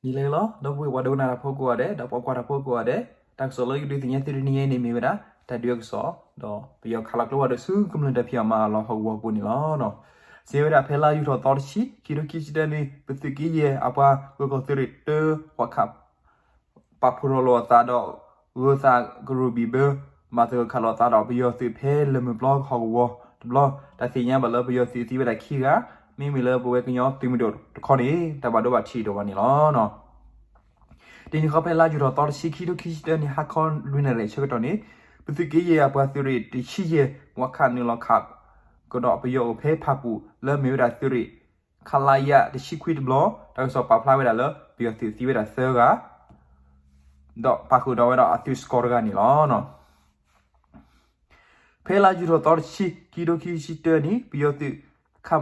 နံၤလၢအဂ့ၤလီၤ ဒီပုၢ်ဝဲၢ်ပှၤဒိကနၣ်တၢ်ဖိကိးဂၤဒဲး ဒီးပှၤကွၢ်တၢ်ဖိကိးဂၤဒဲး, တၢ်ကစီၣ်လၢယဒုးသ့ၣ်ညါသုတနံၤအံၤန့ၣ်မ့ၢ်ဝဲဒၣ် တၢ်ဒုးအကစီၣ်, ဒီးပယီၤခးလီၤကျိဖးဒိၣ်ဆူကမျၢၢ်တၢ်ဖံးအီၣ်မၤအီၣ်အလီၢ်ဟီၣ်ကဝီၤပူၤန့ၣ်လီၤ. စံးဝဲဒၣ်ဖဲလါယူၤထီၣ်သီတဆံ ခံထိခံဆံတၢနံၣ် ပသုးက့ယဲၢ်အပှၤဂၢၢ်ကီၢ်သုးရ့ၣ်တၢ ဝးခး ပာ်ဖှိၣ်ထီၣ်လိာ်အသးဒီး ဂၢၤသးကရူၢ်ဘံၣ်ဘၢ မၤသဂၢၢ်ခးလိာ်အသးဒီးပယီၤသုးဖဲလၢၢ်မုၢ်ပျီဟီၣ်ကဝီၤတဘျီ, တၢ်သ့ၣ်ညါဘၣ်လၢပယီၤသုးသံဝဲဒၣ်ခံဂၤ, မ့မ့ၢ်လၢပဝဲကညီသုးမုၢ်ဒိၣ်တခီန့ၣ် တၢ်ဘၣ်ဒိဘၣ်ထံးတအိၣ်ဘၣ်န့ၣ်လီၤ. တနံၤဃီဖဲလါယူၤထီၣ်သီတဆံ ခံထိခံဆံတၢနံၣ် ဟါခီလွံၢ်နၣ်ရံၣ်အဆၢကတီၢ်န့ၣ် ပသုးက့ယဲၢ်အပှၤသုးရ့ၣ်တဆံယဲၢ် ဝးခးနုာ်လီၤခး ကဒီးပယီၤအိၣ်ဖဲဖၣ်ပူၣ်လၢမ့ၢ်ဝဲဒၣ်သုးရ့ၣ် ခလရ တဆံခွံတဘျီ, တၢ်ကစီၣ်ပာ်ဖျါဝဲဒၣ်လၢပယီၤသုးသံဝဲဒၣ်သၢဂၤ ဒီးပာ်ဃုာ်ဒီးဝဲဒၣ်အသုးစကီးတဂၤန့ၣ်လီၤ. ဖဲလါယူၤထီၣ်သီတဆံ ခံထိခံဆံတၢနံၣ် ပယီၤသုး ခ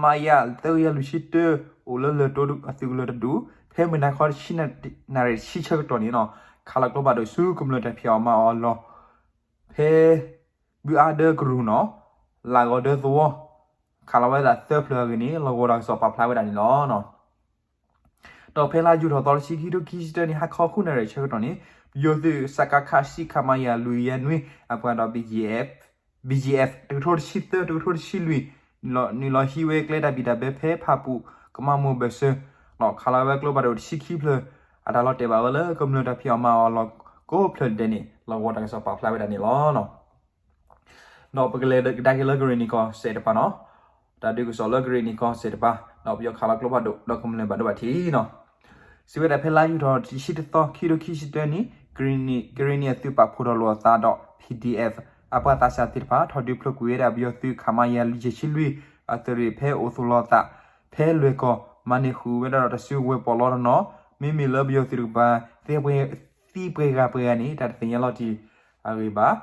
မရ သၢကယၤလွံၢ်ဆံတၢ အိၣ်လၢလၢၢ်တိအသုးကလၢၤတဒူၣ် ဖဲမုၢ်နၤခီတဆံနၣ်ရံၣ်တဆံဆၢကတီၢ်န့ၣ်နီၤ ခးလီၤကျိဖးဒိၣ်ဆူကမျၢၢ်တၢ်ဖံးအီၣ်မၤအီၣ်အလီၢ် ဖဲ ဘုအါဒၢကရူၢ်နီၤ လၢ်ဂီၤဒၢသဝီ ခးလီၤဝဲဒၣ်သၢဖျၢၣ်အဂ့ၢ်န့ၣ် လီၢ်ကဝီၤတၢ်ကစီၣ်ပာ်ဖျါဝဲဒၣ်န့ၣ်လီၤ. ဒီးဖဲလါယူၤထီၣ်သီတဆံ ခံထိခံဆံတၢနံၣ် ဟါခီဃုနၣ်ရံၣ်အဆၢကတီၢ်န့ၣ် ပယီၤသုး စကခ ဆံ ခမရ လွံၢ်ကယၤနွံ အပှၤဒီး BGF တကထိတဆံသၢ တကထိတဆံလွံၢ် နုာ်လီၤဟံးဝဲကျဲတၢ်ဘံၣ်တၢ်ဘၢဖဲဖၣ်ပူၣ် ကမၤမိၢ်ဘၢၣ်စၢၤ ဒီးခးလီၤဝဲကျိဖးဒိၣ်တဆံခံဖျၢၣ် အတၢ်လီၤတဲာ်ဘၣ်ဝဲလၢကမျၢၢ်တၢ်ဖံးအီၣ်မၤအီၣ်အလီၢ်ကိးဖျၢၣ်ဒဲးန့ၣ် လီၢ်ကဝီၤတၢ်ကစီၣ်ပာ်ဖျါဝဲဒၣ်န့ၣ်လီၤ. ဒီးပကလဲၤကဒါက့ၤလၢကရ့ၣ်နံၤကီၢ်စဲၣ်တပၤနီၤ, တၢ်ဒုးကစီၣ်လၢကရ့ၣ်နံၤကီၢ်စဲၣ်တပၤ ဒီးပယီၤခးလီၤကျိဖးဒိၣ် ဒီးကမျၢၢ်ဘၣ်ဒိဘၣ်ထံးနီၤ. စံးဝဲဒၣ်ဖဲလါယူၤထီၣ်တဆံတသီ ခံထိခံဆံတၢနံၣ် ကရ့ၣ်နံၤအသုးပာ်ဖှိၣ်ထီၣ်လိာ်အသးဒီး PDF အပှၤသးစၢ်သ့ၣ်တဖၣ် ထီၣ်ဒုးဖျိးကွံာ်ဝဲဒၣ်ပယီၤသုး ခမရ လွံၢ်ဆံလွံၢ် အသုးရ့ၣ်ဖဲအိၣ်သူၣ်လီၤအသး ဖဲလွဲၢ်ကီၢ် မၤန့ၢ်ဃုာ်ဝဲဒၣ်ဒီးတၢ်စုကဝဲၤပီးလီတနီၤ, မ့မ့ၢ်လၢပယီၤသုးတကပၤ သံပှဲၤဂၤပှဲၤဂၤန့ၣ် တၢ်တသ့ၣ်ညါလီၤတံၢ်အဂ့ၢ်ဘၣ်,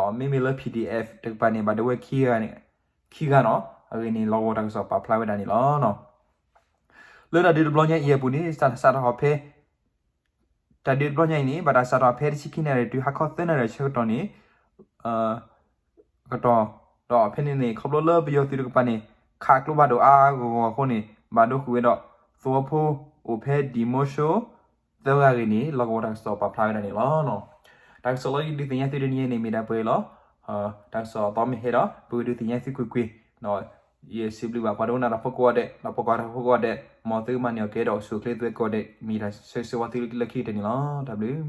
ဒီးမ့မ့ၢ်လၢ PDF တကပၤန့ၣ် ဘၣ်ဒိဝဲခံဂၤန့ၣ် ခံဂၤနီၤ, အဂ့ၢ်န့ၣ် လီၢ်ကဝီၤတၢ်ကစီၣ်ပာ်ဖျါဝဲဒၣ်န့ၣ်လီၤ. လၢတၢ်ဒုးတဘျီညါအံၤအပူၤန့ၣ် စးထီၣ်ဖဲ တၢ်ဒုးတဘျီညါအံၤန့ၣ် ဘၣ်တၢ်စးထီၣ်ဖဲတဆံခံနၣ်ရံၣ်တုၤဟါခီသၢနၣ်ရံၣ်အဆၢကတီၢ်န့ၣ် ကတီၢ်, ဒီးဖဲန့ၣ်န့ၣ် ခီဖျိလၢပယီၤသုးတကပၤန့ၣ် ခးကျိဖးဒိၣ်အါအါဂီၢ်ဂီၢ်အဃိန့ၣ် ဘၣ်ဒိဃုာ်ဝဲဒီး သဝီဖိအိၣ်ဖဲဒံၣ်မိဆိ သၢဂၤအဂ့ၢ်န့ၣ် လီၢ်ကဝီၤတၢ်ကစီၣ်ပာ်ဖျါဝဲဒၣ်န့ၣ်လီၤ. တၢ်ကစီၣ်လၢယဒုးသ့ၣ်ညါသုတနံၤအံၤန့ၣ် မ့ၢ်ဒၣ်ပှဲၤလီၤ. တၢ်ကစီၣ်အသီမ့ၢ်ဟဲဒီး ပကဒုးသ့ၣ်ညါသုကွ့ၢ်ကွ့ၢ်, ယစံးဘျုးဘၣ်ပှၤဒိကနၣ်တၢ်ဖိကိးဂၤဒဲး ဒီးပှၤကွၢ်တၢ်ဖိကိးဂၤဒဲး, မ်သုကမၤန့ၢ်အီၣ်ကဲဒီး ဆူၣ်ချ့သုဝဲကိးဂၤဒဲး, မ့ၢ်တၢ်ဆၢဂ့ၤဆၢဝါသုလၢခံကတၢၢ်န့ၣ်လီၤ. တၢ်ဘျုး